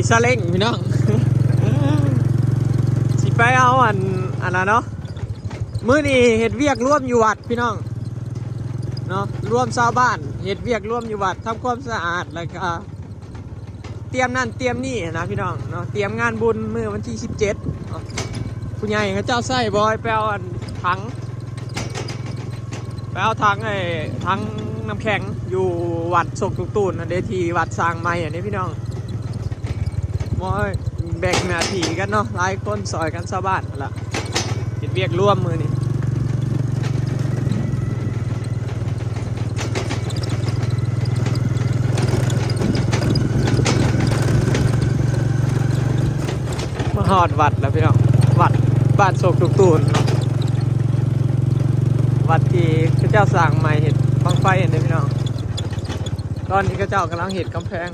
ซาเล้งพี่น้อง สิไปเอาอัน อันนั้นเนาะ มื้อนี้เฮ็ดเวียกร่วมอยู่วัดพี่น้องเนาะ ร่วมชาวบ้านเฮ็ดเวียกร่วมอยู่วัด ทำความสะอาด แล้วก็เตรียมนั่นเตรียมนี่นะพี่น้องเนาะ เตรียมงานบุญมื้อวันที่สิบเจ็ดเนาะ ผู้ใหญ่เขาเจ้าใส่บอยไปเอาอันถัง ไปเอาถัง ไอ้ ถังน้ำแข็งอยู่วัดโศกตุกตูนนั่นเด้ ที่วัดสร้างใหม่อันนี้พี่น้อง โอ้ย แบ่งหน้าที่กันเนาะ หลายคนซอยกัน ชาวบ้านนั่นล่ะ เฮ็ดเวียกร่วมมื้อนี้ มาฮอดวัดแล้วพี่น้อง วัดบ้านโศกตุกตูนเนาะ วัดที่เขาเจ้าสร้างใหม่ เฮ็ดบั้งไฟอันนี้พี่น้อง ตอนนี้เขาเจ้ากำลังเฮ็ดกำแพง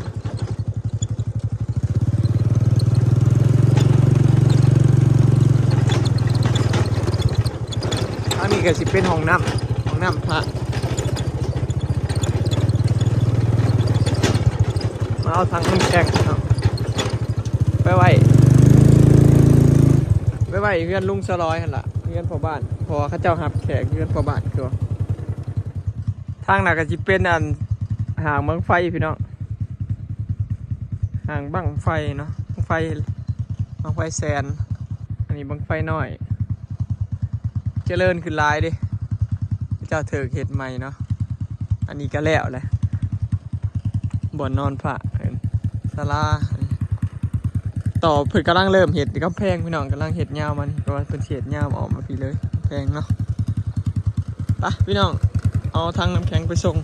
อันนี้ก็สิเป็นห้องน้ำ ห้องน้ำพระ มาเอาถังน้ำแข็งเนาะ ไปไว้ ไปไว้เฮือนลุงสลอยหั่นล่ะ เฮือนพ่อบ้าน เพราะว่าเขาเจ้ารับแขกเฮือนพ่อบ้านคือว่า ทางนั้นก็สิเป็นอันห้างบั้งไฟพี่น้อง ห้างบั้งไฟเนาะ บั้งไฟ บั้งไฟแสน อันนี้บั้งไฟน้อย เจริญขึ้นหลายเด้ เจ้าเถิกเฮ็ดใหม่เนาะ อันนี้ก็แล้วแหละ บ่อนนอนพระ เอิ้นศาลา ต่อเพิ่นกำลังเริ่มเฮ็ดกำแพงพี่น้อง กำลังเฮ็ดยาวมัน เพราะว่าเพิ่นสิเฮ็ดยาวออกมาพี้เลย กำแพงเนาะ ไปพี่น้อง เอาถังน้ำแข็งไปส่ง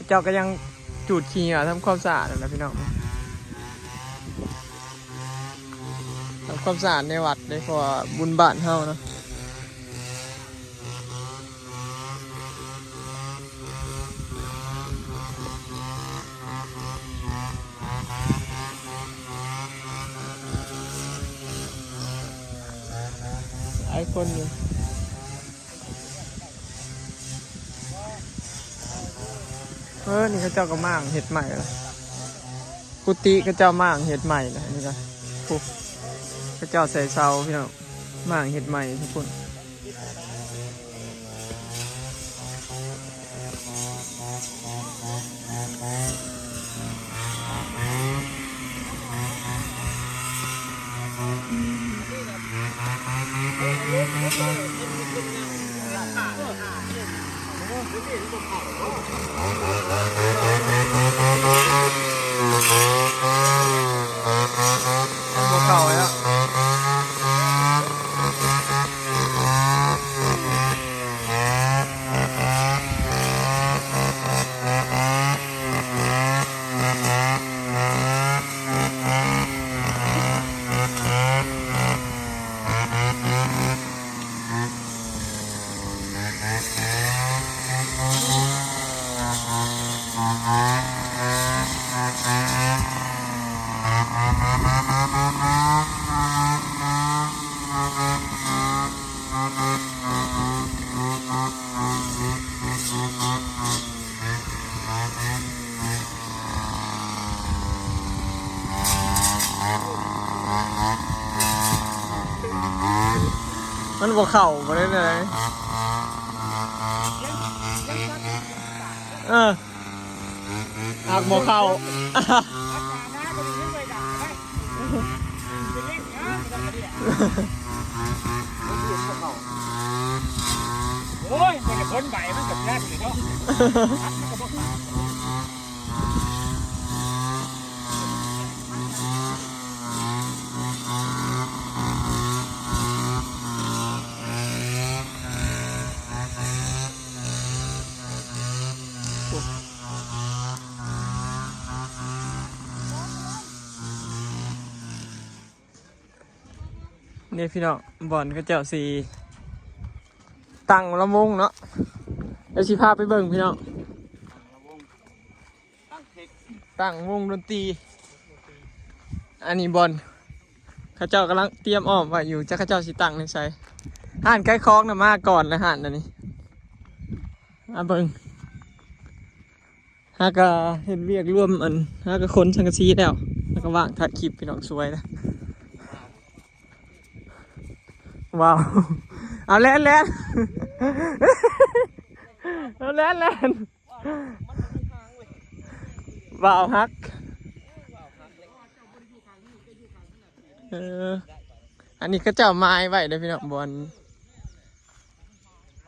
เจ้าก็ยังจูดขี้เหงื่อทำความสะอาดนั่นแหละพี่น้อง ทำความสะอาดในวัดเด้ เพราะว่าบุญบ้านเฮาเนาะ หลายคนอยู่ เออ นี่เขาเจ้าก็มางเฮ็ดใหม่แล้ว กุฏิเขาเจ้ามางเฮ็ดใหม่แล้ว นี่ก็ พุ้น เขาเจ้าใส่เสาพี่น้อง มางเฮ็ดใหม่ทุกคน บ่เข้าแล้ว มันบ่เข้าบ่ได้เลย เออ หากบ่เข้า โอ้ย มันจะพ้นใบมันกับแรกเลยเนาะ นี่พี่น้อง บ่อนเขาเจ้าสิตั้งลำวงเนาะ เดี๋ยวสิพาไปเบิ่งพี่น้อง ตั้งวงดนตรี อันนี้บ่อน เขาเจ้ากำลังเตรียมอ้อมไว้อยู่ จักเขาเจ้าสิตั้งในไส ร้านขายของน่ะมาก่อนแล้ว ร้านอันนี้ มาเบิ่ง ຫາກະເຮັດວຽກລວມ ອັນ ຫາກະຂົນສັງກະສີແລ້ວ ແລ້ວກະວ່າງຖ່າຍຄລິບ ພີ່ນ້ອງ ສວຍນະ. ວ້າວ ເອົາແລ່ນ ແລ່ນ ເອົາແລ່ນ ແລ່ນ ວາວຫັກ. ເອີ ອັນນີ້ເຂົາເຈົ້າໝາຍໄວ້ເດີພີ່ນ້ອງ ບ່ອນ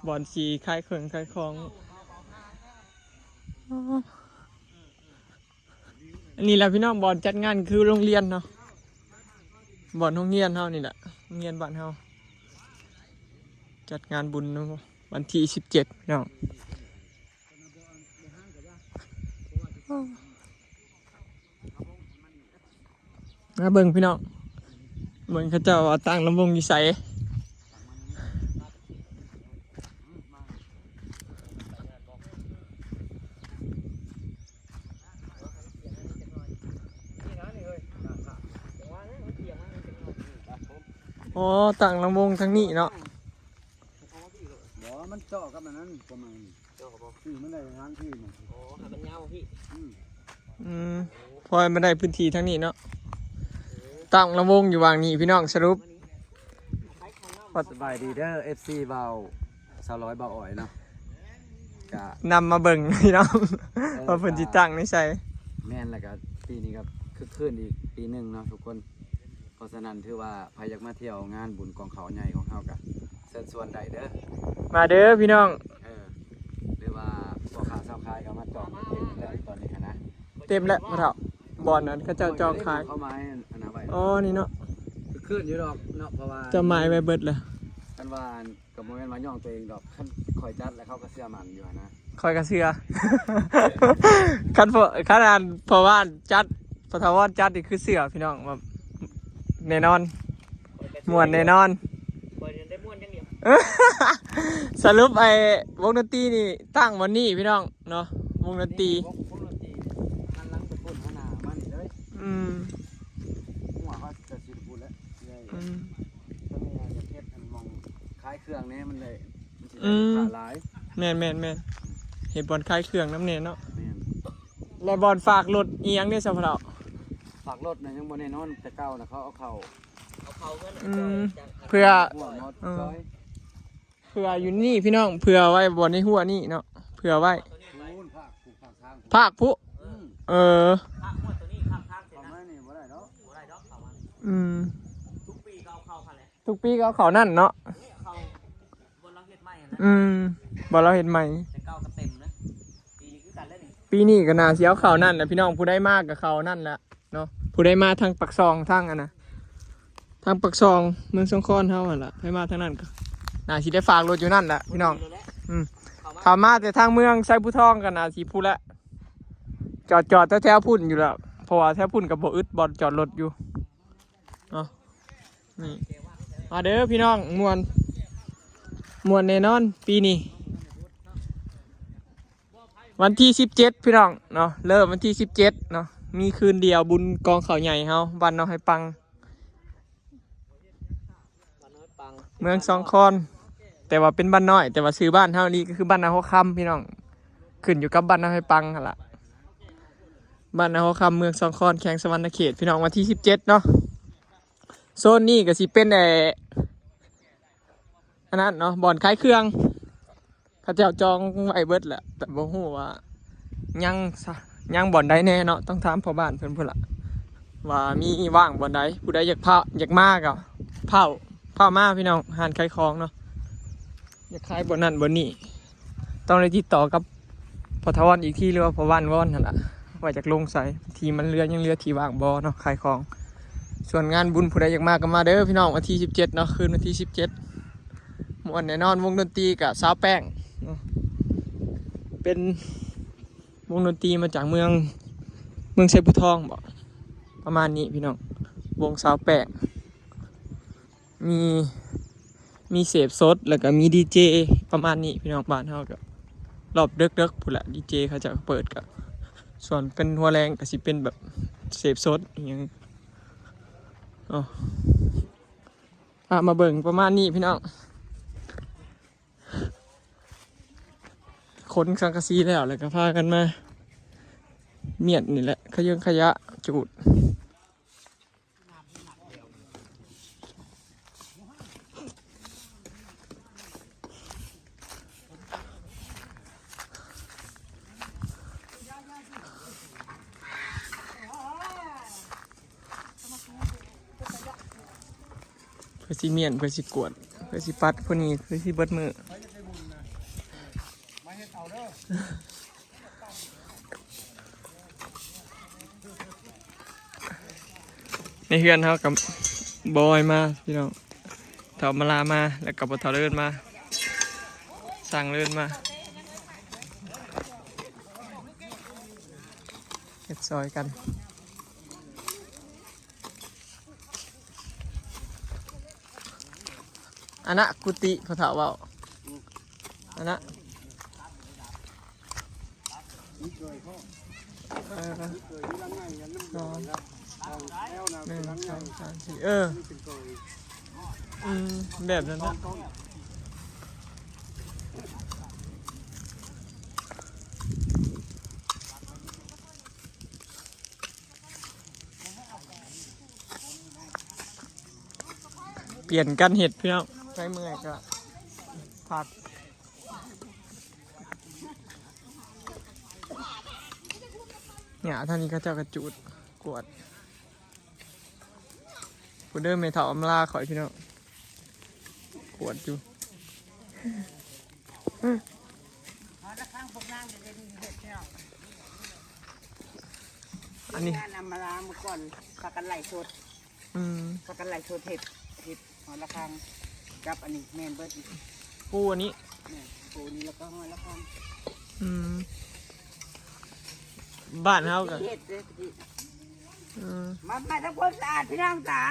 ບ່ອນຊິຂາຍເຄື່ອງຂາຍຂອງ. ອັນນີ້ລະພີ່ນ້ອງ ບ່ອນຈັດງານຄືໂຮງຮຽນເນາະ ບ່ອນໂຮງຮຽນເຮົານີ້ລະ ໂຮງຮຽນບ້ານເຮົາ ຈັດງານບຸນວັນທີສິບເຈັດ ພີ່ນ້ອງ. ມາເບິ່ງພີ່ນ້ອງ ເບິ່ງເຂົາເຈົ້າວ່າຕັ້ງລຳວົງຢູ່ໃສ. ອໍ ຕັ້ງລຳວົງທາງນີ້ເນາະ. ບໍ່ ມັນເຈາະກັບອັນນັ້ນ ປະມານນີ້ ເຈາະບໍ່? ຄືມັນໄດ້ທາງທີ່ມັນ ອໍ ໃຫ້ມັນຍາວພີ້. ອືມ ອືມ ເພາະໃຫ້ມັນໄດ້ພື້ນທີ່ທາງນີ້ເນາະ ຕັ້ງລຳວົງຢູ່ຫວ່າງນີ້ພີ່ນ້ອງ. ສະຫຼຸບ ສະບາຍດີເດີ ເອັຟຊີ ບ່າວ ສາວລອຍ ບ່າວອອຍເນາະ ກະນຳມາເບິ່ງພີ່ນ້ອງ ເອີ ວ່າເພິ່ນຊິຕັ້ງໃນໃສ. ແມ່ນ ແລ້ວກະປີນີ້ກະຄຶກຄື້ນອີກປີໜຶ່ງເນາະທຸກຄົນ. ເພາະສະນັ້ນຖືວ່າໃຜຢາກມາທ່ຽວງານບຸນກອງເຂົ້າໃຫຍ່ຂອງເຮົາກະເຊີນຊວນໄດ້ເດີ ມາເດີພີ່ນ້ອງ. ເອີ ຫຼືວ່າພໍ່ຄ້າຊາວຂາຍກະມາຈອງເຕັມແລ້ວຕອນນີ້ຫັ້ນນະ ເຕັມແລ້ວພໍ່ເຖົ້າ ບ່ອນນັ້ນເຂົາເຈົ້າຈອງຂາຍ. ເອົາໄວ້ ອໍ ນີ້ເນາະ ຄືຄືນຢູ່ດອກເນາະ ເພາະວ່າເຈົ້າໝາຍໄວ້ເບິດແລ້ວ ຄັນວ່າ ກະບໍ່ແມ່ນວ່າຍ້ອງຕົວເອງດອກ ຄັນຂ້ອຍຈັດແລ້ວເຂົາກະເຊື່ອໝັ້ນຢູ່ຫັ້ນນະ. ຂ້ອຍກະເຊື່ອ ຄັນພໍ່ ຄັນອັນພໍ່ບ້ານຈັດ ພໍ່ຖາວອນຈັດນີ້ຄືເຊື່ອພີ່ນ້ອງ ແບບແນ່ນອນ ມ່ວນແນ່ນອນ. ຂ້ອຍນີ້ໄດ້ມ່ວນຢ່າງດຽວ. ສະຫຼຸບໄອ້ວົງດົນຕີນີ້ຕັ້ງບ່ອນນີ້ພີ່ນ້ອງເນາະ ວົງດົນຕີ ວົງ ວົງດົນຕີນີ້ ຫັນຫຼັງໄປພຸ້ນ ຫັນໜ້າມານີ້ເລີຍ. ອືມ ຫົວເຂົາກະຊິໄດ້ພຸ້ນແຫຼະ. ອືມ ທາງນີ້ຢາກເຮັດອັນໝ່ອງຂາຍເຄື່ອງແດ່ ມັນໄດ້ ມັນຊິໄດ້ ອືມ ລາຄາຫຼາຍ. ແມ່ນໆໆ ເຮັດບ່ອນຂາຍເຄື່ອງນຳແດ່ເນາະ. ແມ່ນ ແລະບ່ອນຝາກລົດອີ່ຫຍັງເດ ສາວເຖົ້າ? ຝາກລົດນະ ຍັງບໍ່ແນ່ນອນ ແຕ່ເກົ່ານະເຂົາເອົາເຂົ້າ ເອົາເຂົ້າເຮືອນ ອືມ ເພື່ອ ຫົວໝໍ ເອີ ຈອຍ ເພື່ອຢູ່ນີ້ພີ່ນ້ອງ ເພື່ອໄວ້ບ່ອນໃນຮົ້ວນີ້ເນາະ ເພື່ອໄວ້ ພຸ້ນ ພາກ ພາກທາງ ພາກພຸ້ນ. ອືມ ເອີ ພາກຫົວໂຕນີ້ ພາກທາງເສັ້ນນັ້ນ ເຂົ້າມານີ້ບໍ່ໄດ້ດອກ ບໍ່ໄດ້ດອກ ເຂົ້າມານີ້. ອືມ ທຸກປີກະເອົາເຂົ້າຫັ້ນແຫຼະ ທຸກປີກະເອົາເຂົ້ານັ້ນເນາະ. ເຂົ້າບ່ອນລາວເຮັດໃໝ່ຫັ້ນນະ. ອືມ ບ່ອນລາວເຮັດໃໝ່ ແຕ່ເກົ່າກະເຕັມນະ ປີນີ້ຄືກັນແຫຼະນີ້. ປີນີ້ກະໜ້າຊິເອົາເຂົ້ານັ້ນແຫຼະພີ່ນ້ອງ ຜູ້ໃດມາກະເຂົ້ານັ້ນແຫຼະ ເນາະ ຜູ້ໃດມາທາງປາກຊ່ອງ ທາງອັນນະ ທາງປາກຊ່ອງ ເມືອງຊອງຄອນເຮົາຫັ້ນລະ ໃຜມາທາງນັ້ນກະໜ້າຊິໄດ້ຝາກລົດຢູ່ນັ້ນແຫຼະພີ່ນ້ອງ. ອືມ ເຂົ້າມາແຕ່ທາງເມືອງໄຊພູທອງກະໜ້າຊິພຸ້ນແຫຼະ ຈອດ ຈອດແຖວໆພຸ້ນຢູ່ແລ້ວ ເພາະວ່າແຖວພຸ້ນກະບໍ່ອຶດບ່ອນຈອດລົດຢູ່ເນາະ. ນີ້ ມາເດີພີ່ນ້ອງ ມ່ວນ ມ່ວນແນ່ນອນປີນີ້. ວັນທີສິບເຈັດພີ່ນ້ອງເນາະ ເລີ່ມວັນທີສິບເຈັດເນາະ ມີຄືນດຽວບຸນກອງເຂົ້າໃຫຍ່ເຮົາ ບ້ານໜອງໄຮປັງ ເມືອງຊອງຄອນ ແຕ່ວ່າເປັນບ້ານນ້ອຍ ແຕ່ວ່າຊື່ບ້ານເຮົານີ້ກະຄືບ້ານນາຫົວຄຳພີ່ນ້ອງ ຂຶ້ນຢູ່ກັບບ້ານໜອງໄຮປັງຫັ້ນລະ ບ້ານນາຫົວຄຳ ເມືອງຊອງຄອນ ແຂວງສະຫວັນນະເຂດພີ່ນ້ອງ. ວັນທີສິບເຈັດເນາະ ໂຊນນີ້ກະຊິເປັນ ແອ ອັນນັ້ນເນາະ ບ່ອນຂາຍເຄື່ອງ ເຂົາເຈົ້າຈອງໄວ້ເບິດແຫຼະ ແຕ່ບໍ່ຮູ້ວ່າຍັງ ຍັງບ່ອນໃດແນ່ເນາະ ຕ້ອງຖາມພໍ່ບ້ານເພິ່ນພຸ້ນລະ ວ່າມີວ່າງບ່ອນໃດ. ຜູ້ໃດຢາກພາ ຢາກມາກະພາວ ພາວມາພີ່ນ້ອງ ຮ້ານຂາຍຂອງເນາະ ຢາກຂາຍບ່ອນນັ້ນບ່ອນນີ້ ຕ້ອງໄດ້ຕິດຕໍ່ກັບພໍ່ຖາວອນອີກທີ ຫຼືວ່າພໍ່ບ້ານວອນຫັ້ນລະ ວ່າຢາກລົງໃສ ທີ່ມັນເຫຼືອ ຍັງເຫຼືອທີ່ວ່າງບໍ່ເນາະ ຂາຍຂອງ. ສ່ວນງານບຸນຜູ້ໃດຢາກມາກະມາເດີພີ່ນ້ອງ ວັນທີສິບເຈັດເນາະ ຄືນວັນທີສິບເຈັດ ມ່ວນແນ່ນອນ. ວົງດົນຕີກະຊາວແປ້ງເນາະ ເປັນວົງດົນຕີມາຈາກເມືອງ ເມືອງໄຊພູທອງບໍ ປະມານນີ້ພີ່ນ້ອງ ວົງຊາວແປ້ງ. ມີ ມີເສບສົດ ແລ້ວກະມີດີເຈປະມານນີ້ພີ່ນ້ອງ. ບ້ານເຮົາກະຮອບເດິກໆພຸ້ນແຫຼະ ດີເຈເຂົາເຈົ້າເປີດ. ກະສ່ວນເປັນຫົວແລງກະຊິເປັນແບບເສບສົດອີ່ຫຍັງເນາະ. ພາມາເບິ່ງປະມານນີ້ພີ່ນ້ອງ. ຂົນສັງກະສີແລ້ວ ແລ້ວກະພາກັນມາ ມຽນນີ້ແຫຼະ ຂະເຢິງຂະຢະຈູດ. ເພື່ອຊິມ້ຽນ ເພື່ອຊິກວດ ເພື່ອຊິປັດຜູ້ນີ້ ເພື່ອຊິເບິດມື້. ໃນເຮືອນເຮົາກໍບໍ່ອອຍມາພີ່ນ້ອງ ເຖົ້າມາລາມາ ແລ້ວກໍບໍ່ເຖົ້າເລີນມາ ສ້າງເລີນມາ ເຮັດຊ່ອຍກັນ. ອັນນະ ກຸຕິ ພໍ່ເຖົ້າເວົ້າ ອັນນະ ເອີ ສອງ ໜຶ່ງ ສອງ ສາມ ສີ່ ເອີ ອືມ ແບບນັ້ນນະ. ປ່ຽນກັນເຮັດພີ່ນ້ອງ ໃຜເມື່ອຍກໍພັກ. ຫຍ້າທາງນີ້ເຂົາເຈົ້າກໍຈູດກວດ ພຸ້ນເດີ ແມ່ເຖົ້າອຳລາຂ້ອຍພີ່ນ້ອງ ກວດຢູ່. ອັນນີ້ ທີມງານອຳມາລາເມື່ອກ່ອນ ພາກັນໄລສົດ ອືມ ພາກັນໄລສົດເຮັດ ເຮັດຫອຍລະຄັງ ກັບອັນນີ້ແມ່ນເບິດນີ້ ປູອັນນີ້ ແມ່ນ ປູນີ້ ແລ້ວກໍຫອຍລະຄັງ ອືມ ບ້ານເຮົາກໍເຮັດເດ້ ອືມ ມາ ມາທຳຄວາມສະອາດພີ່ນ້ອງຈ໋າ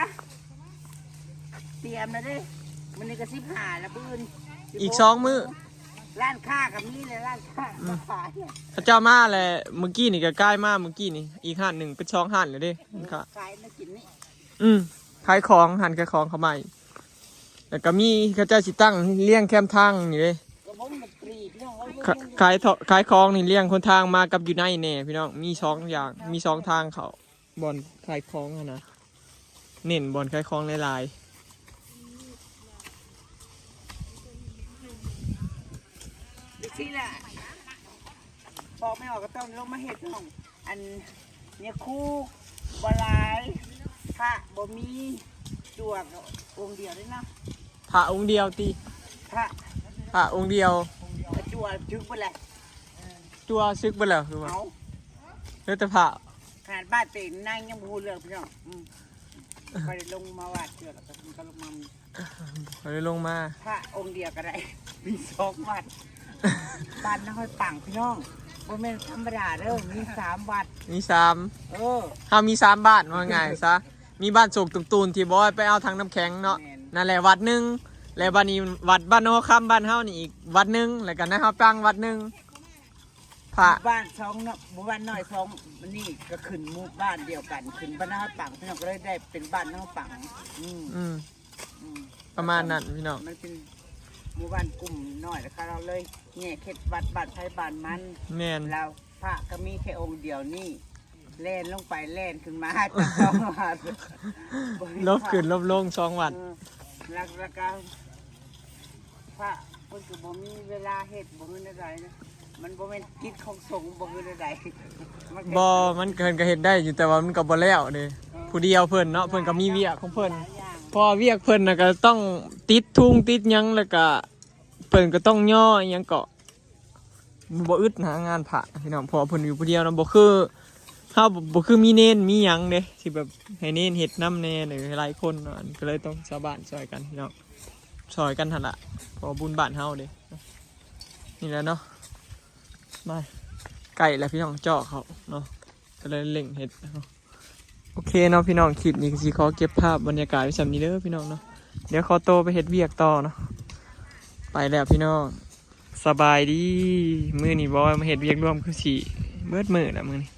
ຕຽມແລ້ວເດ້ ມື້ນີ້ກໍສິບຫ້າແລ້ວ ມື້ອື່ນ ອີກສອງມື້ ຮ້ານຄ້າກໍມີແລ້ວ ຮ້ານຄ້າ ອືມ ກໍຂາຍ ເຂົາເຈົ້າມາແລ້ວ ມື້ກີ້ນີ້ກໍກາຍມາ ມື້ກີ້ນີ້ ອີກຮ້ານໜຶ່ງ ເປັນສອງຮ້ານແລ້ວເດ້ ຮ້ານຄ້າ ຂາຍແນວກິນນີ້ ອືມ ຂາຍຂອງ ຮ້ານຂາຍຂອງເຂົາໃໝ່ ແລ້ວກໍມີເຂົາເຈົ້າຊິຕັ້ງລຽງແຄມທາງນີ້ເດ້ ຂາ- ຂາຍຂອງນີ້ລຽງຄົນທາງມາກັບຢູ່ໃນແດ່ພີ່ນ້ອງ ມີສອງຢ່າງ ມີສອງທາງເຂົ້າ ບ່ອນຂາຍຂອງຫັ້ນນະ ເນັ້ນບ່ອນຂາຍຂອງຫຼາຍໆ. ຈັ່ງຊີ້ແຫຼະ ບອກແມ່ອອກກໍຕ້ອງລົງມາເຮັດນ້ອງ ອັນຍາຄູບໍ່ຫຼາຍ ພະບໍ່ມີ ຈົວກໍອົງດຽວເດ້ເນາະ ພະອົງດຽວຕິ ພະ ພະອົງດຽວ ຈົວສຶກເບິດແຫຼະ ຈົວສຶກເບິດແລ້ວຄືວ່າ ເອົາ ເຫຼືອແຕ່ພະ ຂະໜາດບ້ານເຕັນນາງຍັງບໍ່ຮູ້ເລື່ອງພີ່ນ້ອງ ອືມ ຂ້ອຍໄດ້ລົງມາວັດເທື່ອ ແລ້ວກໍເພິ່ນກໍລົງມາ ຂ້ອຍໄດ້ລົງມາ ພະອົງດຽວກໍໄດ້ ມີສອງວັດ ບ້ານນາຫ້ອຍປັງພີ່ນ້ອງ ບໍ່ແມ່ນທຳມະດາເດີ ມີສາມວັດ ມີສາມ ເອີ ເຮົາມີສາມບ້ານ ວ່າງ່າຍຊະ ມີບ້ານໂສກຕຸນໆ ທີ່ບໍ່ໄປເອົາຖັງນ້ຳແຂງເນາະ ແມ່ນ ນັ້ນແຫຼະວັດໜຶ່ງ ແລ້ວບາດນີ້ວັດບ້ານນາຫົວຄຳບ້ານເຮົານີ້ອີກວັດໜຶ່ງ ແລ້ວກໍນາຫົວປັງວັດໜຶ່ງ ພະ ບ້ານສອງເນາະ ໝູ່ບ້ານນ້ອຍສອງ ອັນນີ້ກໍຂຶ້ນໝູ່ບ້ານດຽວກັນ ຂຶ້ນບ້ານນາຫົວປັງ ພີ່ນ້ອງ ກໍເລີຍໄດ້ເປັນບ້ານນາຫົວປັງ ອືມ ອືມ ອືມ ປະມານນັ້ນພີ່ນ້ອງ ມັນເປັນໝູ່ບ້ານກຸ່ມນ້ອຍ ແລ້ວເຂົາເລີຍແຍກເຮັດວັດບ້ານໃຜບ້ານມັນ ແມ່ນ ແລ້ວພະກໍມີແຄ່ອົງດຽວນີ້ ແລ່ນລົງໄປແລ່ນຂຶ້ນມາ ແຕ່ເຊົ້າມາ ລົບຂຶ້ນລົບລົງສອງວັດ ເອີ ແລ້ວ ແລ້ວກໍ ພະເພິ່ນກໍບໍ່ມີເວລາເຮັດ ບໍ່ແມ່ນແນວໃດນະ ມັນບໍ່ແມ່ນກິດຂອງສົງ ບໍ່ແມ່ນແນວໃດ ມັນກໍ ບໍ່ ມັນ ເພິ່ນກໍເຮັດໄດ້ຢູ່ ແຕ່ວ່າມັນກໍບໍ່ແລ້ວເດ້ ເອີ ຜູ້ດຽວເພິ່ນເນາະ ເພິ່ນກໍມີວຽກຂອງເພິ່ນ ຫຼາຍຢ່າງ ເພາະວ່າວຽກເພິ່ນນະກໍຕ້ອງຕິດທຸງຕິດຫຍັງ ແລ້ວກໍເພິ່ນກໍຕ້ອງຍໍອີ່ຫຍັງເກາະ ບໍ່ອຶດນະງານພະພີ່ນ້ອງ ເພາະວ່າເພິ່ນຢູ່ຜູ້ດຽວນະ ບໍ່ຄືເຮົາ ບໍ່ຄືມີເນນມີຫຍັງເດ້ ຊິແບບໃຫ້ເນນເຮັດນຳແດ່ ຫຼືຫຼາຍຄົນເນາະ ກໍເລີຍຕ້ອງຊາວບ້ານຊ່ອຍກັນພີ່ນ້ອງ ຊ່ອຍກັນຫັ້ນລະ ເພາະວ່າບຸນບ້ານເຮົາເດ້ ນີ້ແຫຼະເນາະ ມາໃກ້ແລ້ວພີ່ນ້ອງ ເຈາະເຂົ້າເນາະ ກໍເລີຍເລັ່ງເຮັດເນາະ. ໂອເຄເນາະພີ່ນ້ອງ ຄລິບນີ້ກໍຊິຂໍເກັບພາບບັນຍາກາດໄວ້ສ່ຳນີ້ເດີພີ່ນ້ອງເນາະ ດຽວຂໍໂຕໄປເຮັດວຽກຕໍ່ເນາະ ໄປແລ້ວພີ່ນ້ອງ ສະບາຍດີ. ມື້ນີ້ບໍ່ມາເຮັດວຽກລວມຄືຊິເບິດມື້ລະມື້ນີ້